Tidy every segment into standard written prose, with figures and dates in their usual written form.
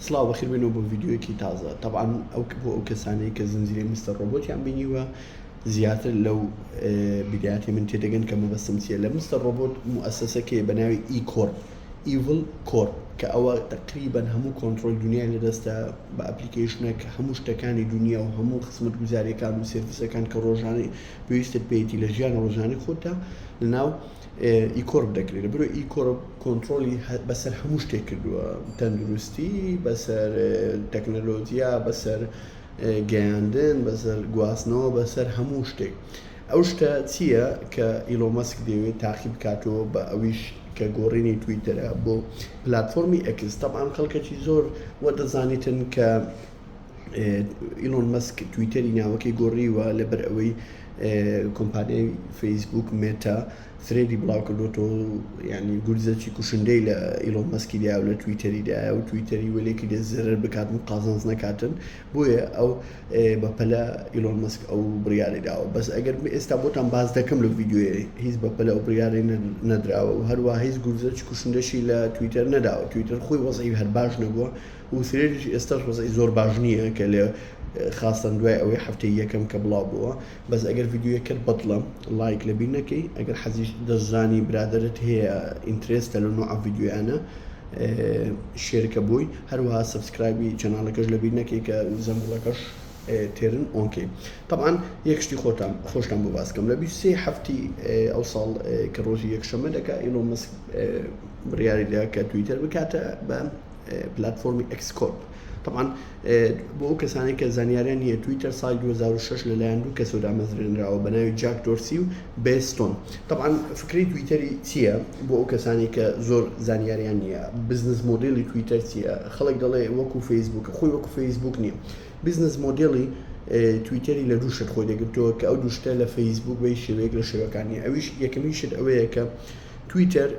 سڵاو بەخیر بێنەوە بۆ ڤیدیۆیەکی تازە تەبعەن ئەو بۆ ئەو کەسانەی کە زنجیرەی مستەر ڕۆبۆتیان بینیوە زیاتر لەو بیدایەتی من تێدەگەن کە مەبەستم چییە لە مستەر ڕۆبۆت موئەسەسەکەی بە ناوی E Corp Evil Corp کە ئەوە تقریبا هەموو کۆنترۆل دنیای لەدەستە بە ئەپلیکەیشنێک هەموو شتەکانی دنیا و هەموو خزمەتگوزاریەکان و سێرڤیسەکان کە ڕۆژانەی پێویستت پێیەتی لە ژیان ڕۆژانەی خۆتدا لەناو E Corp دەکرێت لەبەرئەوەی E Corp کۆنترۆڵی بەسەر هەموو شتێک کردووە تەندروستی بەسەر تەکنەلۆجیا بەسەر گەیاندن بەسەر گواستنەوە بەسەر هەموو شتێک ئەو شتە چییە کە ئیلۆن مەسک دەیەوێت تاقی بکاتەوە بە ئەویش کە گۆڕینی تویتەرە بۆ پلتفۆرمی ئەکس تەبعەن خەڵکەکی زۆر وە دەزانیتن کە ئیلۆن مەسک تویتەری ناوەکەی گۆڕیوە لەبەر ئەوەی کۆمپانیای فەیسبوک مێتا ثرێدی بڵاو کردوەوە ینی گورزەکی کوشندەی لە ئیلۆن مەسکی دا و لە تویتەری دایە و تویتەری وەلێکی لێ زەرەر بکات و قازانج نەکاتن بۆیە ئەو بەپەلە ئیلۆن مەسک ئەو بڕیاری داوە بەس ئەگەر ئێستا بۆتان باس دەکەم لە ڤیدیۆیە هیچ بەپەلە ئەو بڕیاری نەدراوە و هەروە هیچ گورزەکی کوشندەشی لە تویتەر نەداوە تویتەر خۆی وەزعی هەر باش نەبووە و ثرێدیش ئێستاش وەزعی زۆر باش نییە کە لە خاستەن دوای ئەوەی هەفتەی یەکەم کە بڵاو بووە بەس ئەگەر ڤیدیۆیەکەت بەدڵە ڵایک لەبیر نەکەی ئەگەر حەزیش دەزانی برادەرت هەیە interest ە لە نوع ڤیدیۆیانە share کە بۆی هەروەها subscribe ی channel ەکەش لەبیر نەکەی کە زەنگوڵەکەش turn on کەی طبعا یەک شتی خۆتان خۆشتان بۆ باس کەم لە 23 هەفتی ئەو ساڵ کە ڕۆژی یەکشەممە دەکا ئیلۆن مەسک بڕیاری دا کە تویتەر بکاتە بە پلتفۆرمی ئێکس Corp طبعا بۆ ئەو کەسانەی کە زانیاریان نییە تویتەر ساڵی 2006 لەلایەن دوو کەسەوە دامەزرێنراوە بە ناوی جاک دۆرسی و بێز ستۆن طبعا فکرەی تویتەری چییە بۆ ئەو کەسانی کە زۆر زانیاریان نییە business model ی تویتەر چییە خەڵک دەڵێ وەکو فەیسبوک خۆی وەکو فەیسبوک نییە business model ی تویتەری لە دوو شت خۆی دەگرتەوە کە ئەو دوو شتە لە فەیسبوک بە هیچ شێوەیەک لە شێوەکان نییە ئەویش یەکەمین شت ئەوەیە کە تویتەر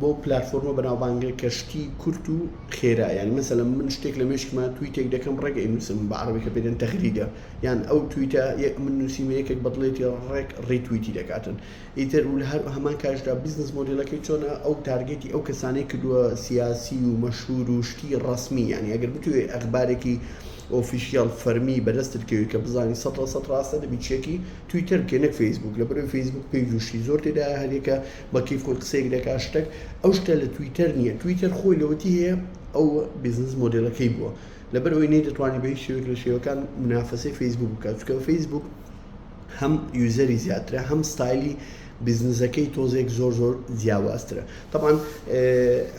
بەو پلاتفۆرمە بەناوبانگە کە شتی کورت و خێرا یانی مەسەلەن من شتێک لە مێشکما تویتێک دەکەم ڕێک ئەینووسم بە عەڕەبی کە پێ دەن تەغریدە یان ئەو تویتە من نووسیمە یەکێک بەدڵێتی ڕێک retweet ی دەکاتن ئیتر و لە هەر هەمان کاتدا business model ەکەی چۆنە ئەو target ی ئەو کەسانەی کردووە سیاسی و مەشهور و شتی ڕەسمی یانی ئەگەر بتوێ ئەخبارێکی official فەرمی بەدەستت کەوی کە بزانی 100% ڕاستە دەبی check ی تویتەر بکەی نەک فەیسبوک لەبەرئەوەی فەیسبوک page و شتی زۆر تێدایە هەریەکە بە کەیف خۆی قسەیەک دەکات شتەک ئەو شتە لە تویتەر نییە تویتەر خۆی لەوەتی هەیە ئەو business model ەکەی بووە لەبەر ئەوەی نەیدەتوانی بە هیچ شێوەیەک لە شێوەکان منافەسەی فەیسبوک بکات چونکە فەیسبوک هەم user ی زیاترە هەم ستایلی بزنسەکەی تۆزێک زۆر زۆر جیاوازترە تەبعەن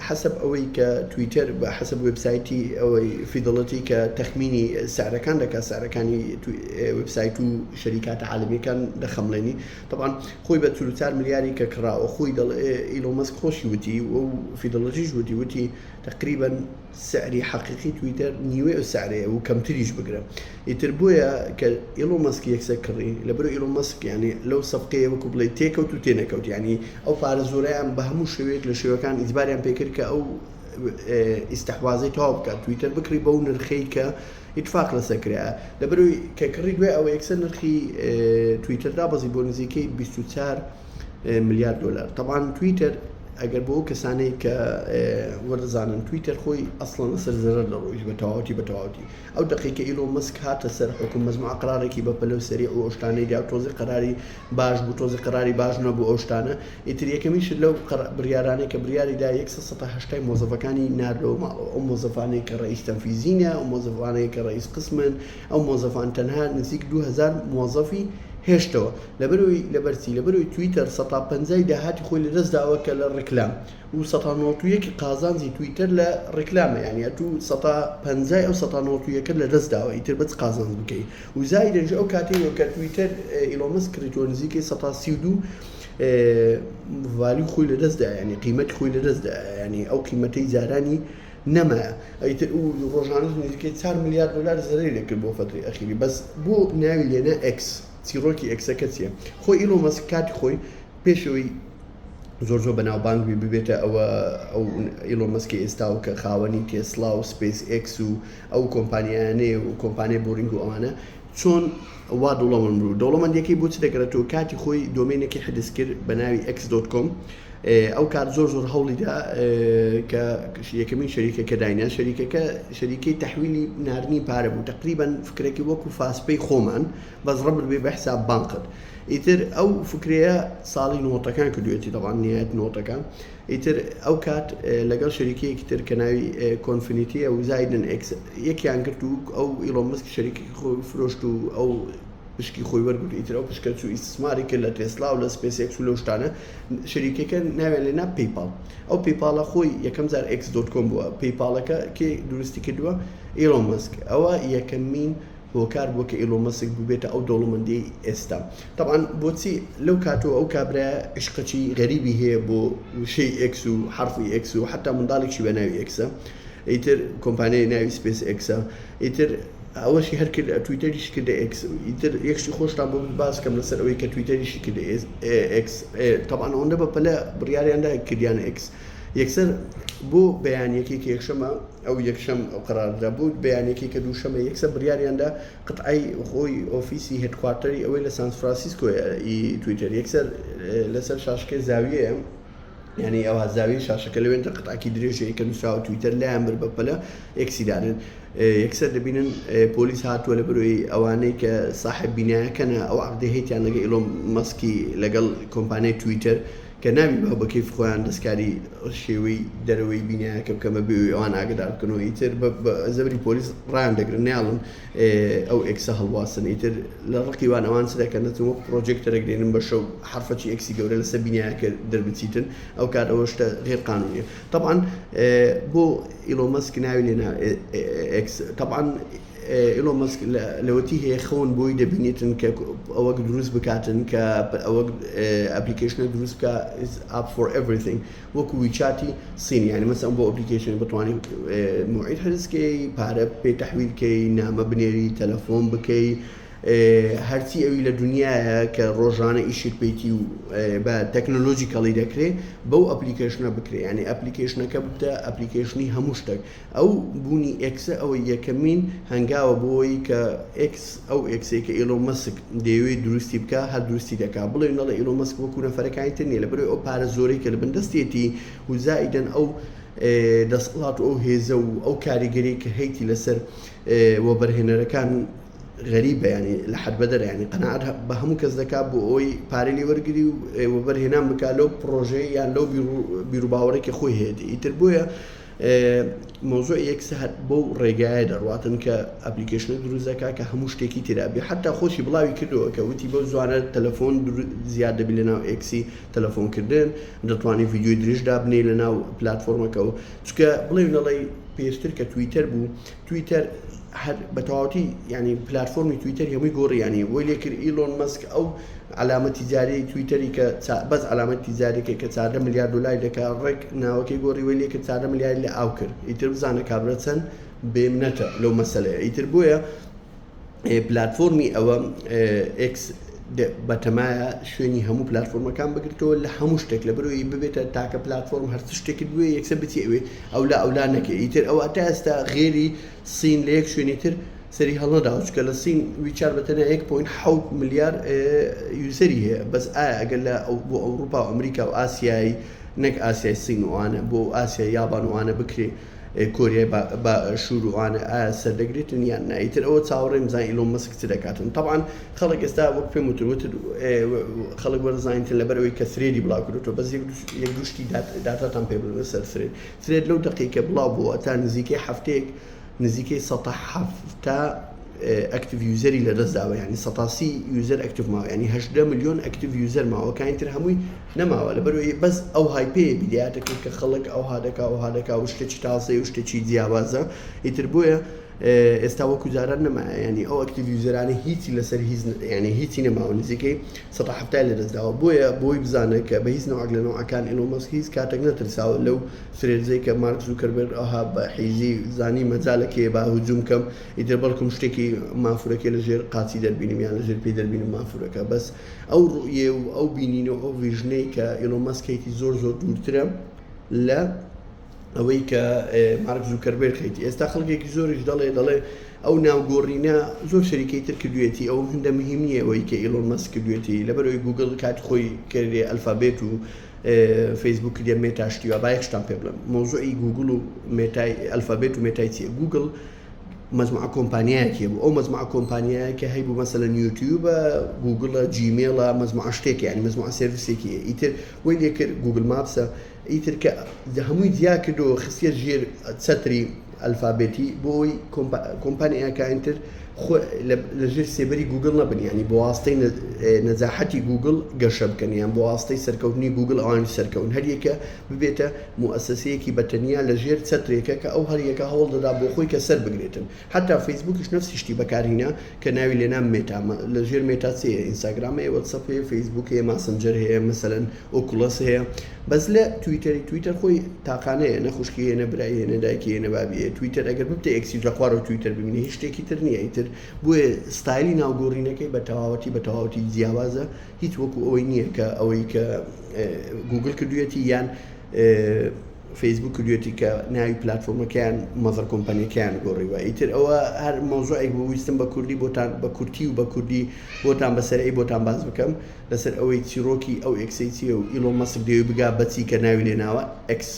حەسەب ئەوەی کە تویتەر بە حەسەب وێبسایتی ئەوەی فیدڵەتی کە تەخمینی سعرەکان دەکات سعرەکانی وێبسایت و شەریکاتە عالەمیەکان دەخەمڵێنی تەبعەن خۆی بە 44 ملیاری کە کڕاوە خۆی دەڵێ ئیلۆن مەسک خۆشی وتی و فیدڵەتیش وتی وتی تقریبا سعری حەقیقی تویتەر نیوەی ئەو سعرەیە و کەمتریش بگرە ئیتر بۆیە کە ئیلۆن مەسک یەکسەر کڕی لەبەرو ئیلۆن مەسک یانی لەو سەفقەیە وەکو بڵێی تێکەوت و تێنەکەوت یانی ئەو پارە زۆرەیان بە هەموو شێوەیەک لە شێوەکان ئیجباریان پێکرد کە ئەو ئیستحوازەی تەواو بکات تویتەر بکڕی بەو نرخەی کە ئیتفاق لەسەر کرایە لەبەرەوەی کە کڕی دوای ئەوە یەکسەر نرخی تویتەر دابەزی بۆ نزیکەی 24 ملیار دۆلار تەبعەن تویتەر ئەگەر بۆ ئەو کەسانەی کە وەردەزانن تویتەر خۆی ئەسڵەن لەسەر زەرەر دەڕۆیشت بە تەواوەتی بە تەواوەتی ئەو دەقەی کە ئیلۆن مەسک هاتە سەر حوکم مەجموعە قەرارێکی بە پەلە و سەریع و ئەو شتانەی دا تۆزێ قەراری باش بوو تۆزێ قەراری باش نەبوو ئەو شتانە ئیتر یەکەمین شت لەو بڕیارانەی کە بڕیاری دا یەکسەر 180 مۆزەفەکانی ناردەوە ماڵەوە ئەو مۆزەفانەی کە ڕئیس تەنفیزینە ئەو مۆزەفانەی کە ڕئیس قسمن ئەو مۆزەفان تەنها نزیک 2000 مۆزەفی هێشتەوە لەبەرئەوەی لەبەرچی لەبەرئەوەی تویتەر سەتا پەنجای داهاتی خۆی لەدەست داوە کە لە ڕیکلام و سەتا نۆت و یەکی قازانجی تویتەر لە ڕیکلامە یانی ئەتوو سەتا پەنجای ئەو سەتا نۆت و یەکەت لەدەست داوە ئیتر بە چ قازانج بکەی و زایدەنش ئەو کاتەی کە تویتەر ئیلۆن مەسک کڕیتەوە نزیکەی سەتا 32 value خۆی لەدەست دا یانی قیمەتی خۆی لەدەست دا یانی ئەو قیمەتەی جارانی نەمایە ئیتر و ڕۆژانەش نزیکەی 4 ملیار دلار زەرەری دەکرد بۆ فەترەی ئەخیری بەس بۆ ناوی لێنا ئێکس چیڕۆکی ئێکسەکە چییە؟ خۆی ئیلۆن مەسک کاتی خۆی پێش ئەوەی زۆر زۆر بەناوبانگ بی ببێتە ئەوە ئەو ئیلۆن مەسکی ئێستا و کە خاوەنی تێسلا و سپەیس ئێکس و ئەو کۆمپانیانەیە و کۆمپانیای بۆرینگ و ئەوانە چۆن وا دەوڵەمەند بوو دەوڵەمەندیەکەی بۆ چ دەگەڕێتەوە کاتی خۆی domain ێکی حجز کرد بە ناوی X dot com. ئەو کات زۆر زۆر هەوڵیدا کە یەکەمین شەریکە کە داینا شەریکەکە شەریکەی تەحویلی ناردنی پارە بوو تقریبا فکرەکی وەکو فاسپەی خۆمان بەس ڕەبت بێ بە حساب بانقت ئیتر ئەو فکرەیە ساڵی نۆتەکان کردوێتی دەڵان نیایەت نۆتەکان ئیتر ئەو کات لەگەڵ شەریکەیەکی تر کە ناوی کۆنفنیتیە و زایدن ئێکس یەکیان گرت و ئەو ئیلۆن مەسک شەریکی خۆی فرۆشت و ئەو پشکی خۆی وەرگرت ئیتر ئەو پشکە چوو ئیستسماری کرد لە تێسلا و لە سپێس ئێکس و لەو شتانە شەریکەکە ناویان لێ نا پەیپاڵ ئەو پەیپاڵە خۆی یەکەم جار ئێکس dot com بووە پەیپاڵەکە کێ دروستی کردووە ئیلۆن مەسک ئەوە یەکەمین هۆکار بووە کە ئیلۆن مەسک ببێتە ئەو دەوڵەمەندیەی ئێستا تەبعەن بۆچی لەو کاتەوە ئەو کابرایە عیشقەکی غەریبی هەیە بۆ وشەی ئێکس و حەرفی ئێکس و حەتا منداڵێکشی بە ناوی ئێکسە ئیتر کۆمپانیای ناوی سپێس ئێکسە ئیتر ئەوەشی هەر کرد تویتەریشی کردە ئێکس ئیتر یەکشی خۆشتان بۆ باس کەم لەسەر ئەوەی کە تویتەریشی کردە ئێکس تەبعەن ئەوەندە بە پەلە بڕیاریاندا کردیانە ئێکس یەکسەر بۆ بەیانیەکەی کە یەکشەمە ئەو یەکشەم ئەو قەرار درا بۆ بەیانیەکەی کە دووشەمە یەکسەر بڕیاریاندا قطعەی خۆی ئۆفیسی headquarter ی ئەوەی لە سان فرانسیسکۆیە ئی تویتەر یەکسەر لەسەر شاشەکەی زاویەیە یعنی ئەوها زاویەی شاشەکە لەوێندە قطعەکی درێژەیە کە نووسراوە تویتەر لایان بر بە پەلە ئێکسی دانن یەکسەر دەبینن پۆلیس هاتووە لە بەرۆی ئەوانەی کە ساحب بینایەکەنە ئەو عقدی هەیتیان لەگە ئیلۆن مەسکی لەگەڵ کۆمپانیای تویتەر کە نابی بە بە کەیف خۆیان دەستکاری شێوەی دەرەوەی بینایەکە بکەن بە بێ ئەوەی ئەوان ئاگدار بکەنەوە ئیتر بە زەبری پۆلیس ڕایان دەگرن نایەڵن ئەو ئێکسە هەڵواسن ئیتر لە ڕقی وان ئەوان چ دەکەن دەچن وەک پرۆجێکتەرێک دێنن بە شەو حەرفەکی ئێکسی گەورە لەسەر بینایەکە دەربچیتن ئەو کات ئەوە شتە غێر قانونیە تەبعەن بۆ ئیلۆن مەسک ناوی لێنا ئێکس تەبعەن ئیلۆن مەسک لەوەتی هەیە خەون بۆی دەبینێتن کە ئەوەک دروست بکاتن کە ئەوەک ئەپلیکیشنە دروست بکە app for everything وەکو ویچاتی سینی یعنی مەسەن بۆ ئەپلیکیشن بتوانانی موعید حرزکەی پارە پێ تەحویلکەی نامە بنێری تەلەفۆن بکەی هەرچی ئەوی لە دنیاە کە ڕۆژانە ئیشت پێیتی و بە تەکنۆلۆژی کەڵی دەکرێ بەو ئەپلیکیشنە بکرێ ینی ئەپلیکیشنەکە بتە ئەپلیکیشنی هەموو شتێک ئەو بوونی ئێکسە ئەوە یەکەمین هەنگاوە بۆی کە ئێکس ئەو ئێکسەی کە ئیلۆن مەسک دەیەوێت دروستی بکا هەر دروستی دەکا بڵێ نەڵێ ئیلۆن مەسک وەکو نەفەرەکانی تر نییە لەبەرئەوەی ئەو پارە زۆرەی کە لە بن دەستێتی و زائیدەن ئەو دەسەڵات و ئەو هێزە و ئەو کاریگەری کە هەیتی لەسەر وەبەرهێنەرەکان غەریبە یانی لە حەد بەدەرە یانی قەناعەت بە هەموو کەس دەکات بۆ ئەوەی پارەی لێ وەرگری و وەبەرهێنان بکات لەو پڕۆژەیە یان لەو بیروباوەڕێک کە خۆی هەیەتی ئیتر بۆیە مەوزوعی ئێکس هەر بەو ڕێگایە دەڕواتن کە ئەپلیکەیشنە دروست دەکات کە هەموو شتێکی تێدا بێ حتا خۆشی بڵاوی کردەوە کە وتی بەو زوانە تەلەفۆن زیاد دەبی لەناو ئێکسی تەلەفۆنکردن دەتوانانی ڤیدیۆی درێژ دابنێی لەناو پلتفۆرمەکەەوە چونکە بڵێ نەڵێ پێشتر کە تویتەر بوو تویتەر هەر بە تەواوەتی یانی پلاتفۆرمی تویتەری هەمووی گۆڕی یانی وەی لێ کرد ئیلۆن مەسک ئەو عەلامە تیجاریەی تویتەری کە بەس عەلامە تیجاریەکەی کە 14 ملیار دۆلاری دەکا ڕێک ناوەکەی گۆڕی وەی لێ کرد 14 ملیاری لە ئاو کرد ئیتر بزانە کابرا چەند بێمنەتە لەو مەسەلەیە ئیتر بۆیە پلاتفۆرمی ئەوە ئێکس بەتەمایە شوێنی هەموو پلتفۆرمەکان بگرتەوە لە هەموو شتێک لە بەرەوەی ببێتە تاکە پلتفۆرم هەر شتێکت بوێ یەکسەر بچی ئەوێ ئەولا ئەولا نەکەی ئیتر ئەوە تا ئێستا غێری سین لە یەک شوێنی تر سەری هەڵنەداوە چونکە لە سین ویچات بە تەنیا 1.7 ملیار user ی هەیە بەس ئایا ئەگەر لە بۆ ئەوروپا و ئەمریکا و ئاسیایی نەک ئاسیای سین و ئەوانە بۆ ئاسیای یابان و ئەوانە بکرێ کۆریای باشوور و ئەوانە ئایا سەردەگرێتن یان نا ئیتر ئەوە چاوەڕێم بزانین ئیلۆن مەسک چ دەکاتن تەبعەن خەڵک ئێستا وەک پێم وتن وتت خەڵک وەرزانیتن لەبەر ئەوەی کە ثرێدی بڵاو کردوتەوە بەس یەک دوو شتی داتاتان پێ بڵێم لەسەر ثرێد ثرێد لەو دەقەی کە بڵاو بووە تا نزیکەی هەفتەیەک نزیکەی 170 active user ی لەدەست داوە یعنی 130 user active ماوە یعنی 18 ملیۆن active user ماوە کانی تر هەمووی نەماوە لەبەرئەوەی بەس ئەو hype ەیە بیدایەتەکە کە خەڵک ئەوها دەکا ئەوها دەکا و شتێکی تازەیە و شتێکی جیاوازە ئیتر بۆیە ئێستا وەکو جاران نەمایە یعنی ئەو active user انە هیچی لەسەر هیچ یعنی هیچی نەماوە نزیکەی 170 لەدەست داوە بۆیە بۆی بزانە کە بە هیچ نەوعێک لە نەوعەکان ئیلۆن مەسک هیچ کاتێک نەترساوە لەو ثرێدزەی کە مارک زوکەربێرگ ئەوها بە حیزی زانی مەجالەکەیە با هجوم کەم ئیتر بەڵکم شتێکی مافورەکەی لەژێر قاچی دەربینم یان لەژێر پێی دەربینم مافورەکە بەس ئەو ڕوئیە و ئەو بینینە و ئەو vision ەی کە ئیلۆن مەسک هەیتی زۆر زۆر دوورترە لە ئەوەی کە مارک زوکەربێرگ هەیتی ئێستا خەڵکێکی زۆریش دەڵێ دەڵێ ئەو ناوگۆڕینە زۆر شەریکەی تر کردوێتی ئەو هەندە مهم نییە ئەوەی کە ئیلۆن مەسک کردوێتی لەبەرەوەی گوگل کات خۆی کردێ ئەلفابێت و فەیسبوک کردیە مێتا شتی وا. با یەک شتان پێ بڵێم مەوزوعی گوگل و مێتای ئەلفابێت و مێتای چیە؟ گوگل مەجموعە کۆمپانیایەکی هەبوو ئەو مەجموعە کۆمپانیایە کە هەیبوو مەسەلەن یوتیوبە گوگڵە جیمێڵە مەجموعە شتێکە یانی مەجموعە service ێکی هەیە ئیتر وەی لێ کرد گوگل ماپسە ئیتر کە هەمووی جیا کردەوە خستیە ژێر چەتری ئەلفابێتی بۆ ئەوەی کۆمپانیاکانی تر خۆ لە ژێر سێبەری گوگل نەبن یانی بە واستەی نەجاحەتی گوگل گەشە بکەن یان بە واستەی سەرکەوتنی گوگل ئەوانی سەرکەون هەریەکە ببێتە موئەسەسەیەکی بە تەنیا لە ژێر چەترێکە کە ئەو هەریەکە هەوڵ دەدا بۆ خۆی کە سەر بگرێتن حەتا فەیسبووکیش نەفسی شتی بەکار هینا کە ناوی لێنا مێتا لە ژێر مێتا چی هەیە ئینستاگرام هەیە وەتسئەپ هەیە فەیسبووک هەیە ماسنجەر هەیە مەسەلەن ئۆکوڵەس هەیە بەس لە تویتەری تویتەر خۆی تاقانەیە نە خوشکی هەیە نە برای هەیە نە دایکی هەیە نە بابی هەیە تویتەر ئەگەر ببتە ئێکسیش لە خوارەوە تویتەر ببینی هیچ شتێکی تر نییە ئیتر بۆیە ستایلی ناوگۆڕینەکەی بە تەواوەتی بە تەواوەتی جیاوازە هیچ وەکو ئەوەی نییە کە ئەوەی کە گوگل کردویەتی یان فەیسبوک کردوێتی کە ناوی پلتفۆرمەکەیان mother company ەکەیان گۆڕیوە ئیتر ئەوە هەر مەوزوعێک بوو ویستم بە کوردی بۆتان بە کورتی و بە کوردی بۆتان بەسەرعی بۆتان باس بکەم لەسەر ئەوەی چیرۆکی ئەو ئێکسەی چییە و ئیلۆن مەسک دەیەوێت بگا بە چی کە ناوی لێناوە ئێکس.